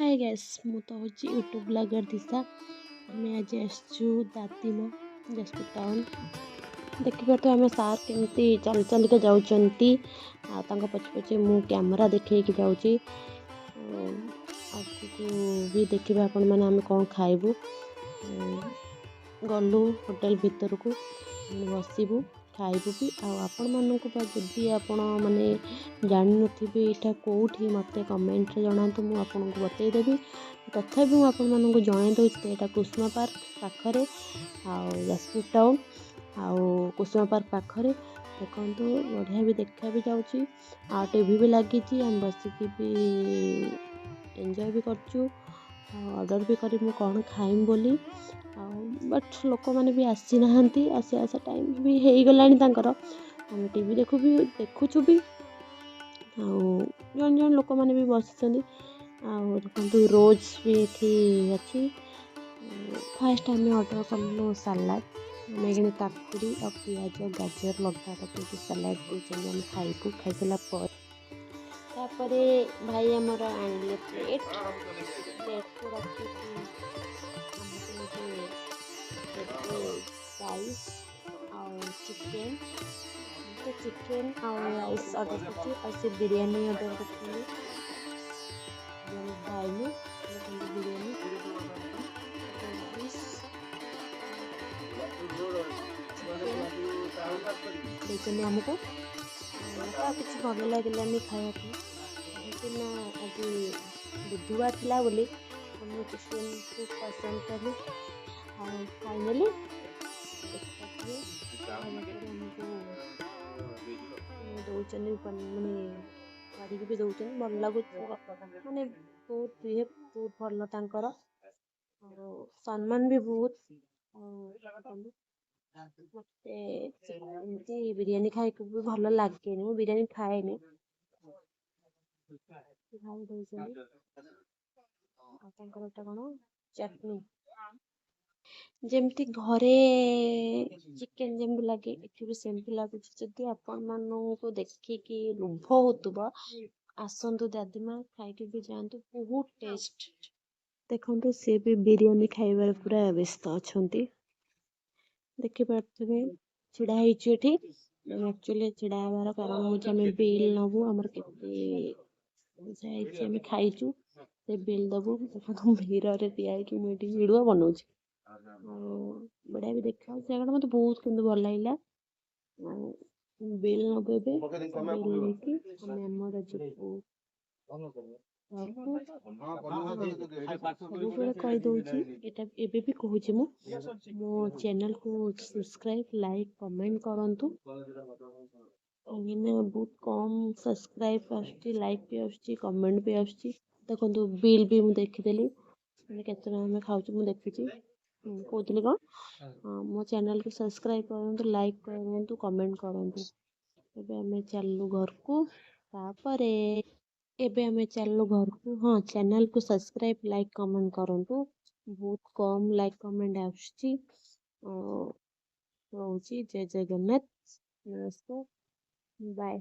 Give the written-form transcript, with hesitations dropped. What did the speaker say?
ହାଏ guys, ମୁଁ ତ ହେଉଛି ୟୁଟ୍ୟୁବ୍ ବ୍ଲଗର୍ ଦିଶା। ଆମେ ଆଜି ଆସିଛୁ ଦାଦିମା, ଯାଜପୁର ଟାଉନ୍। ଦେଖିପାରୁଥିବେ ଆମେ ସାର୍ କେମିତି ଚାଲି ଚାଲିକା ଯାଉଛନ୍ତି ଆଉ ତାଙ୍କ ପଛେ ପଛେ ମୁଁ କ୍ୟାମେରା ଦେଖେଇକି ଯାଉଛି। ଆଗକୁ ବି ଦେଖିବେ ଆପଣମାନେ ଆମେ କ'ଣ ଖାଇବୁ। ଗଲୁ ହୋଟେଲ ଭିତରକୁ, ବସିବୁ, ଖାଇବୁ ବି। ଆଉ ଆପଣମାନଙ୍କୁ ବା ଯଦି ଆପଣ ମାନେ ଜାଣିନଥିବେ ଏଇଟା କେଉଁଠି, ମୋତେ କମେଣ୍ଟରେ ଜଣାନ୍ତୁ, ମୁଁ ଆପଣଙ୍କୁ ବତେଇଦେବି। ତଥାପି ମୁଁ ଆପଣମାନଙ୍କୁ ଜଣାଇ ଦେଉଛି, ଏଇଟା କୁସୁମା ପାର୍କ ପାଖରେ ଆଉ ଯାଜପୁର ଟାଉନ୍ ଆଉ କୁସୁମା ପାର୍କ ପାଖରେ। ଦେଖନ୍ତୁ, ବଢ଼ିଆ ବି ଦେଖା ବି ଯାଉଛି ଆଉ ଟିଭି ବି ଲାଗିଛି। ଆମେ ବସିକି ବି ଏନ୍ଜୟ ବି କରୁଛୁ ଆଉ ଅର୍ଡ଼ର୍ ବି କରି ମୁଁ କ'ଣ ଖାଇମି ବୋଲି। ଆଉ ବଟ୍ ଲୋକମାନେ ବି ଆସିନାହାନ୍ତି, ଆସି ଆସିବା ଟାଇମ୍ ବି ହେଇଗଲାଣି ତାଙ୍କର। ଆମେ ଟିଭି ଦେଖୁ ବି, ଦେଖୁଛୁ ବି ଆଉ ଜଣେ ଜଣେ ଲୋକମାନେ ବି ବସିଛନ୍ତି। ଆଉ ଦେଖନ୍ତୁ, ରୋଜ୍ ବି ଏଠି ଅଛି। ଫାଷ୍ଟ ଆମେ ଅର୍ଡ଼ର୍ କଲୁ ସାଲାଡ଼। ଆମେ ଏଇଖିଣି କାକୁଡ଼ି ଆଉ ପିଆଜ, ଗାଜର, ଲଙ୍କା ପକେଇକି ସାଲାଡ଼ ଦେଇଛନ୍ତି, ଆମେ ଖାଇବୁ। ଖାଇସାରିଲା ପରେ ତାପରେ ଭାଇ ଆମର ଆଣିଲେ ପ୍ଲେଟ୍। ପ୍ଲେଟ୍କୁ ରଖିକି ଆମକୁ ଏବେ ଦେବେ ରାଇସ୍ ଆଉ ଚିକେନ୍। ମୁଁ ତ ଚିକେନ୍ ଆଉ ରାଇସ୍ ଅର୍ଡ଼ର୍ କରିଛି ଆଉ ସେ ବିରିୟାନୀ ଅର୍ଡ଼ର୍ କରିଛନ୍ତି। ବିରିୟାନୀ ଖାଇମୁ। ଦେଖନ୍ତୁ, ବିରିୟାନୀ, ରାଇସ୍, ଚିକେନ୍ ଦେଇଛନ୍ତି ଆମକୁ। ମୋତେ ଆଉ କିଛି ଭଲ ଲାଗିଲାନି ଖାଇବାକୁ, କାହିଁକିନା ଆଜି ବୁଧବାର ଥିଲା ବୋଲି ମୁଁ ଚିକେନ୍କୁ ପସନ୍ଦ କଲି। ଆଉ ଫାଇନାଲି ଦେଖିପାରୁଥିବେ, ଖାଇଲା ପରେ ଆମକୁ ଦେଉଛନ୍ତି, ମାନେ କରିକି ବି ଦେଉଛନ୍ତି, ଭଲ ଲାଗୁଛି। ମାନେ ବହୁତ ବିହେଭ୍ ବହୁତ ଭଲ ତାଙ୍କର ଆଉ ସମ୍ମାନ ବି ବହୁତ। ଆଉ ମୋତେ ଏମିତି ବିରିୟାନୀ ଖାଇବାକୁ ବି ଭଲ ଲାଗେନି, ମୁଁ ବିରିୟାନୀ ଖାଏନି। ଭାଇ ଦେଉଛନ୍ତି ଆଉ ତାଙ୍କର ଏଟା କ'ଣ ଚଟନି। ଯେମିତି ଘରେ ଚିକେନ୍ ଯେମିତି ଲାଗେ, ଏଠି ବି ସେମିତି ଲାଗୁଛି। ଯଦି ଆପଣମାନଙ୍କୁ ଦେଖିକି ଲୋଭ ହେଉଥିବ, ଆସନ୍ତୁ ଦାଦିମା, ଖାଇକି ବି ଯାଆନ୍ତୁ, ବହୁତ ଟେଷ୍ଟ। ଦେଖନ୍ତୁ, ସିଏ ବି ବିରିୟାନୀ ଖାଇବାରେ ପୁରା ବ୍ୟସ୍ତ ଅଛନ୍ତି। ଦେଖିପାରୁଥିବେ, ଛିଡ଼ା ହେଇଛୁ ଏଠି ଆମେ। ଆକ୍ଚୁଆଲି ଛିଡ଼ା ହେବାର କାରଣ ହେଉଛି ଆମେ ବିଲ୍ ନେବୁ। ଆମର କେତେ ପଇସା ହେଇଛି, ଆମେ ଖାଇଛୁ, ସେ ବିଲ୍ ଦେବୁ। ଦେଖନ୍ତୁ, ଭିଡ଼ରେ ଠିଆ ହେଇକି ମୁଁ ଏଠି ଭିଡ଼ିଓ ବନଉଛି ଆଉ ବଢ଼ିଆ ବି ଦେଖାଯାଉଛି ଜାଗାଟା, ମୋତେ ବହୁତ କିନ୍ତୁ ଭଲ ଲାଗିଲା। ଆଉ ବିଲ୍ ନେବୁ ଏବେ। ବିଲ୍ ନେଇକି ଆମେ ଆମର ଯିବୁ ଘରକୁ। ସବୁବେଳେ କହିଦେଉଛି ଏଇଟା, ଏବେ ବି କହୁଛି ମୁଁ, ମୋ ଚ୍ୟାନେଲକୁ ସବସ୍କ୍ରାଇବ୍, ଲାଇକ୍, କମେଣ୍ଟ କରନ୍ତୁ, କାହିଁକିନା ବହୁତ କମ୍ ସବସ୍କ୍ରାଇବ୍ ଆସୁଛି, ଲାଇକ୍ ବି ଆସୁଛି, କମେଣ୍ଟ ବି ଆସୁଛି। ଦେଖନ୍ତୁ, ବିଲ୍ ବି ମୁଁ ଦେଖିଦେଲି, ମାନେ କେତେ ଟଙ୍କା ଆମେ ଖାଉଛୁ ମୁଁ ଦେଖିଛି। କହୁଥିଲି କ'ଣ, ମୋ ଚ୍ୟାନେଲକୁ ସବସ୍କ୍ରାଇବ୍ କରନ୍ତୁ, ଲାଇକ୍ କରନ୍ତୁ, କମେଣ୍ଟ କରନ୍ତୁ। ଏବେ ଆମେ ଚାଲିଲୁ ଘରକୁ। ତାପରେ ଏବେ ଆମେ ଚାଲିଲୁ ଘରକୁ। ହଁ, ଚ୍ୟାନେଲକୁ ସବସ୍କ୍ରାଇବ୍, ଲାଇକ୍, କମେଣ୍ଟ କରନ୍ତୁ। ବହୁତ କମ୍ ଲାଇକ୍, କମେଣ୍ଟ ଆସୁଛି। ରହୁଛି, ଜୟ ଜଗନ୍ନାଥ, ନମସ୍କାର, ବାଏ।